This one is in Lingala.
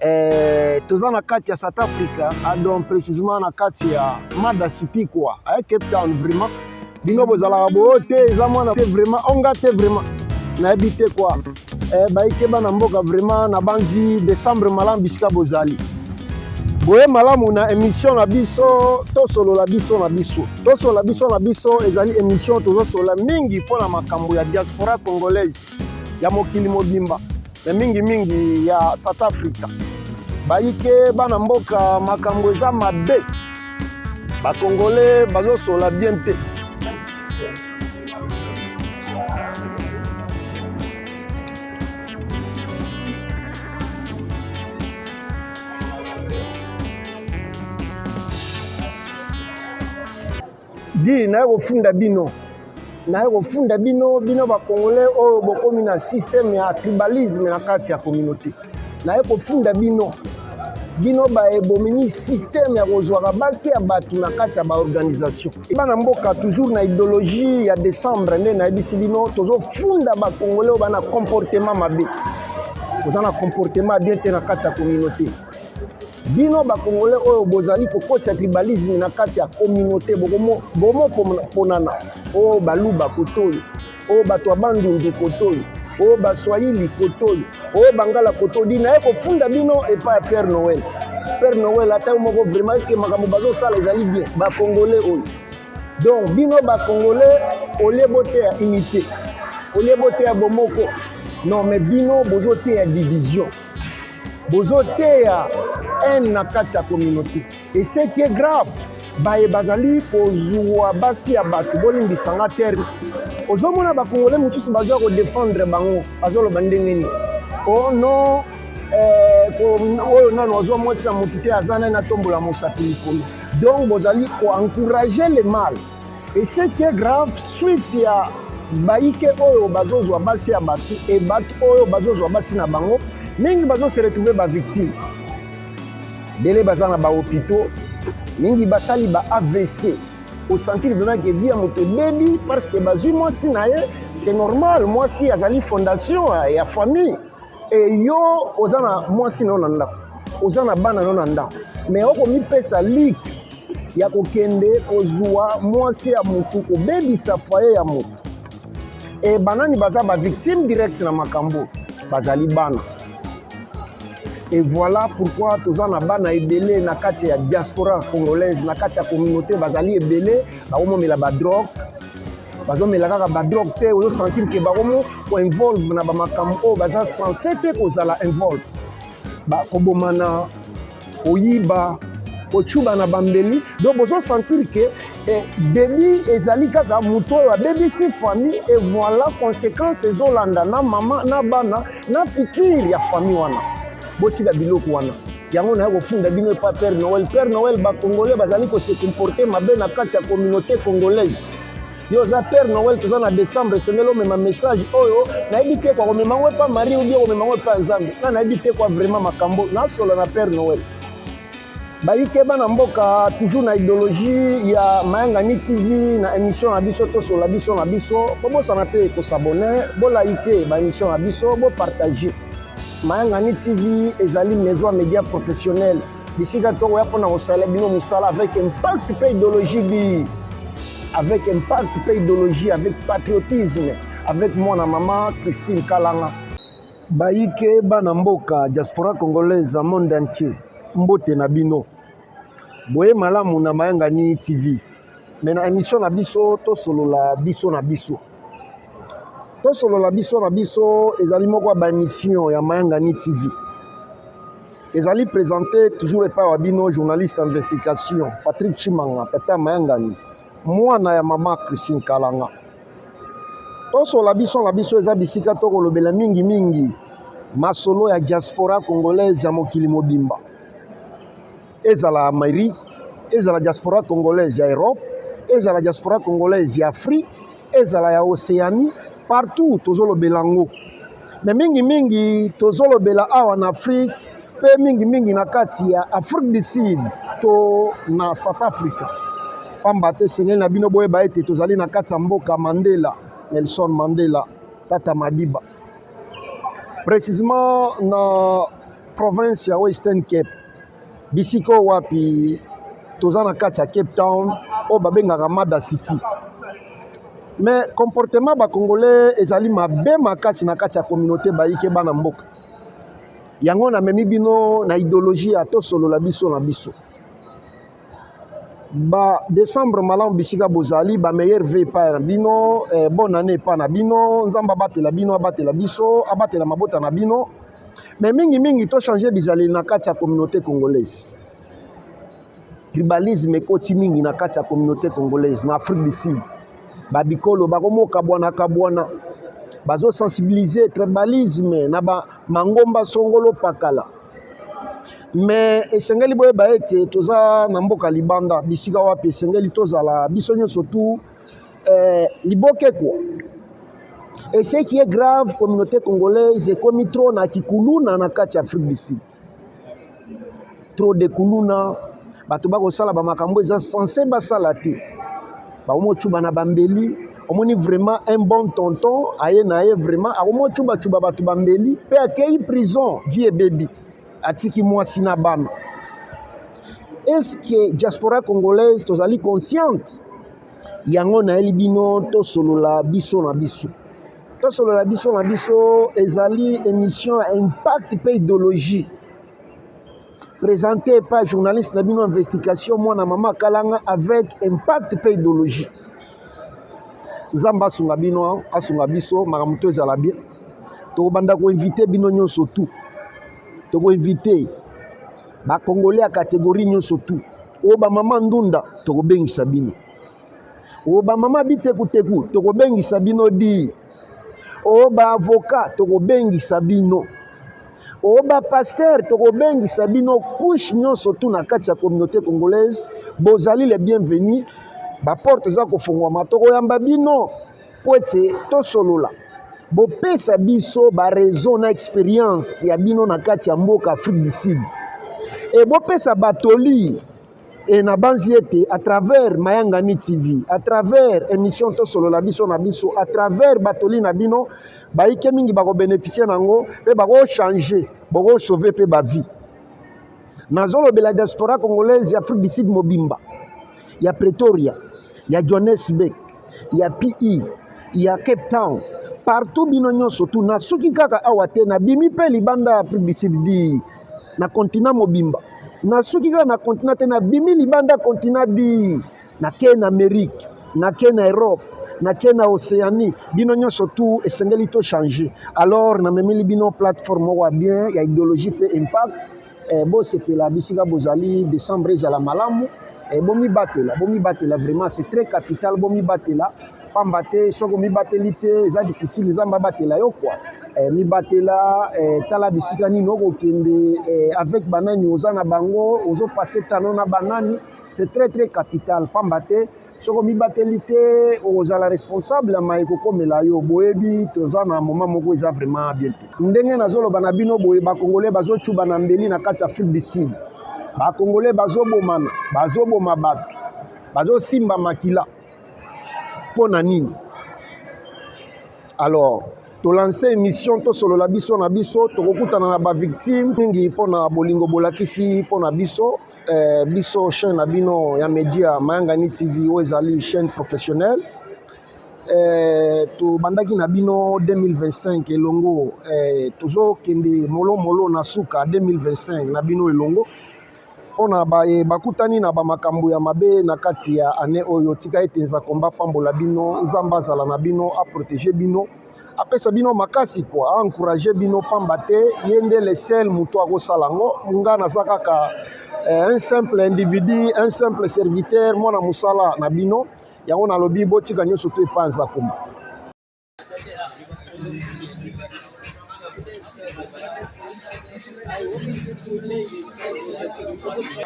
Eh, toza na kati ya South Africa, ah, donc précisément na kati ya Mada City quoi, eh, Cape Town vraiment. Bino bozalaka boyo te, eza mwana te vraiment, onga te vraiment. Nayebi te quoi. Eh, bayike bana mboka vraiment na banzi décembre malamu bisika bozali. Boye malamu na émission na biso tosolola biso na biso. Tosolola biso na biso ezali émission tozosolola mingi mpo na makambo ya diaspora congolaise ya mokili mobimba. me mingi mingi ya South Africa. Bayike bana mboka makambo eza mabe, bakongole bazosola bien te. Di naye kofunda bino naye kofunda bino bino ba congolais oyo bokomi na système ya tribalisme na kati ya communauté naye kofunda bino bino baye bomemi système ya kozwaka basi ya bato na kati ya baorganisation bana mboka toujours na idéologie ya décembre nde nayebisi bino tozofunda bacongolais oyo bana comportement mabe oza na comportement bien te na kati ya communauté Bino ba congolais oyo bozali kokotisa tribalisme na kati ya communauté bomoponana oyo baluba kotoyo oyo bato ya bandundu kotoyo oyo baswahili kotoyo oyo bangala kotoyo di naye kofunda bino epai ya père noël père noël ata yo moko vraiment eske makambo bazosala ezali bien bacongolais oyo donc bino bacongolais olie boteya unité olie boteya bomoko non mais bino bozoteya division bozoteya haine na kati ya communauté et ce qui est grave baye bazali kozwa basi ya bato bolimbisa nga terme ozomona bakongole mosusu bazwa kodefendre bango bazoloba ndenge nini oh non eh, oyo nano azwa mwasi ya motu te aza nani atombola mosapi likolo donc bozali koencourage le mal Et ce qui est grave, suite ya bayike oyo bazozwa basi ya bato e bato oyo bazozwa basi na bango mingi bazo se retrouver ba victime bele baza na ba hôpitaux mingi basali ba AVC osentir vraiment ke vie ya moto ebebi parce que bazwi mwasi na ye c'est normal mwasi azali fondation ya famille e yo oza na mwasi na yo na ndako oza na bana na yo na ndako me okomipesa luxe ya kokende kozwa mwasi ya motu kobebisa foyer ya motu e banani baza bavictime direct na makambo bazali bana Et voilà pourquoi toza na bana ebele na kati ya diaspora congolaise na kati ya communauté bazali ebele bakomomela badrogue bazomela kaka badrogue te ozosentir ke bakomo koinvolve na bamakambo oyo baza sense te kozala involve kobomana koyiba kocuba na bambeli donc bozosentir ke eh, debut ezali kaka moto oyo abebisi famille et voilà conséquence ezolanda na mama na bana na futur ya famille wana botika biloko wana yango naye kofunda bino epa père noël père noël bacongolais bazali kose comporte mabe na kati ya communauté congolaise yo oza père noël toza na décembre esengeli omema message oyo nayebi te kwa komema yango epa marie oubien komema yango epa nzambe nga nayebi te kwa vraiment makambo nasola na père noël bayike bana mboka toujours na idéologie ya mayangani tv na émission na biso tosola biso na biso bobosana te kosabone bolaike baémission na biso bopartage mayangani tv ezali maison ya média professionnel bisika tokoya mpona kosala bino mosala avec impact mpe idéologie bi avec impact mpe idéologie avec patriotisme avec mwana mama christine kalanga bayike bana mboka diaspora congolaise ya monde entier mbote na bino boye malamu na mayangani tv me na émission na biso tosolola biso na biso tosolola biso na biso ezali moko ya baémission ya mayangani tv ezali présente toujours epai wa bino journaliste investigation Patrick Chimanga tata Mayangani mwana ya mama Christine Kalanga tosola biso na biso eza bisika tokolobela mingi mingi masolo ya diaspora congolaise ya mokili mobimba ezala Amérique ezala diaspora congolaise ya Europe ezala diaspora congolaise ya Afrique ezala ya Océanie partout tozolobela yango me mingimingi tozolobela awa na Afrique mpe mingimingi na kati ya Afrique du Sud to na South Africa pamba te esengeli na bino boyeba ete tozali na kati ya mboka Mandela Nelson Mandela tata Madiba précisément na province ya Western Cape, bisika oyo wapi toza na kati ya Cape Town oyo babengaka Mada City. Mais comportement ba Congolais ezali mabe makasi na kati ya communauté bayike bana mboka. Yango namemi bino na idéologie ya tosolola biso na biso. Ba décembre malamu bisika bozali, ba meilleurs vœux epai na bino, bonne année epai na bino. Nzambe abatela bino, abatela biso, abatela mabota na bino. Mais mingimingi tochange bizaleli na kati ya communauté congolaise. Tribalisme ekoti mingi na kati ya communauté congolaise na Afrique du Sud. Babikolo bakomokabwana kabwana, bazosensibilize tribalisme na bamangomba songolo pakala. Me esengeli boyeba ete toza na mboka libanda, bisika wapi esengeli tozala biso nyonso tu liboke kwa. Et ce qui est grave, communauté congolaise ekomi trop na kikuluna na kati ya Afrique du Sud. Trop de kuluna, bato bakosala bamakambo eza censé basala te, bakomocuba na bambeli. Omoni vraiment un bon tonton aye na ye vraiment akomocubacuba bato bambeli mpe akei prison, vie ebebi, atiki mwasi na bana. Est-ce que diaspora congolaise tozali consciente? Yango nayeli bino tosolola biso na biso. Tosolola biso na biso ezali émission ya impact mpe idéologie, présenté par journaliste na bino investigation mwana mama Kalanga, avec impact mpe idéologie. Nzambe asunga bino, asunga biso, makambo to ezala bien. Tokobanda koinvite bino nyonso tu, tokoinvite bakongolais ya catégorie nyonso tu. Oyo bamama ndunda, tokobengisa bino. Oyo bamama bitekuteku, tokobengisa bino di. Oyo baavocat, tokobengisa bino. Oyo bapasteur, tokobengisa bino. Couche nyonso tu na kati ya communauté congolaise, bozali le bienvenu. Baporte eza kofungwama, tokoyamba bino po ete tosolola. Bopesa biso baraison na expérience ya bino na kati ya mboka Afrique du Sud e bopesa batoli. E na banzi ete à travers Mayangani TV, à travers émission tosolola biso na biso, à travers batoli na bino, bayike mingi bakobénéficie nango mpe bakochange, bokosauve mpe bavie. Nazolobela diaspora congolaise ya Afrique du Sud mobimba, ya Pretoria, ya Johannesburg, ya PE, ya Cape Town, partout, bino nyonso tu. Nasuki kaka awa te, nabimi mpe libanda ya Afrique du Sud di na continent mobimba. Nasuki kaka na continent te, nabimi libanda continent di, nake na Amérique, nake na Europe, nake na Océanie. Bino nyonso tu, esengeli tochange. Alors namemeli bino plateforme moko ya bien ya idéologie mpe impact. Bosepela bisika bozali, décembre ezala malamu. Bomibatela, bomibatela, vraiment c'est très capital. Bomibatela, pamba te soki omibateli te, eza difficile Nzambe abatela yo kwa. Mibatela, tala bisika nini okokende, avec banani oza na bango, ozopase tano na banani. C'est très très capital, pamba te soki omibateli te, okozala responsable ya maye kokomela yo. Boyebi, toza na moment moko eza vraiment bien te. Ndenge nazoloba na bino boye, bakongolais bazocuba na mbeli na kati ya Afrique du Sud, bakongolais bazobomana, bazoboma bato, bazosimba makila. Mpo na nini? Alors tolance émission tosolola biso na biso. Tokokutana na bavictime mingi mpona bolingo bolakisi mpona biso, biso chaîne na bino ya média Mayangani TV, oyo ezali chaîne professionnelle. Tobandaki na bino 2025 elongo, tozokende molomolo na suka 2025 na bino elongo. Mpona baye bakutani na bamakambo ya mabe na kati ya année oyo, tika ete Nzakomba pambola bino, Nzambe azala na bino, aprotege bino, apesa bino makasi kwa, aencourage bino, pamba te ye nde le seul moto akosala yango. Nga naza kaka un simple individu, un simple serviteur, mwana mosala na bino. Yango nalobi, botika nyonso to epa Nzakomba.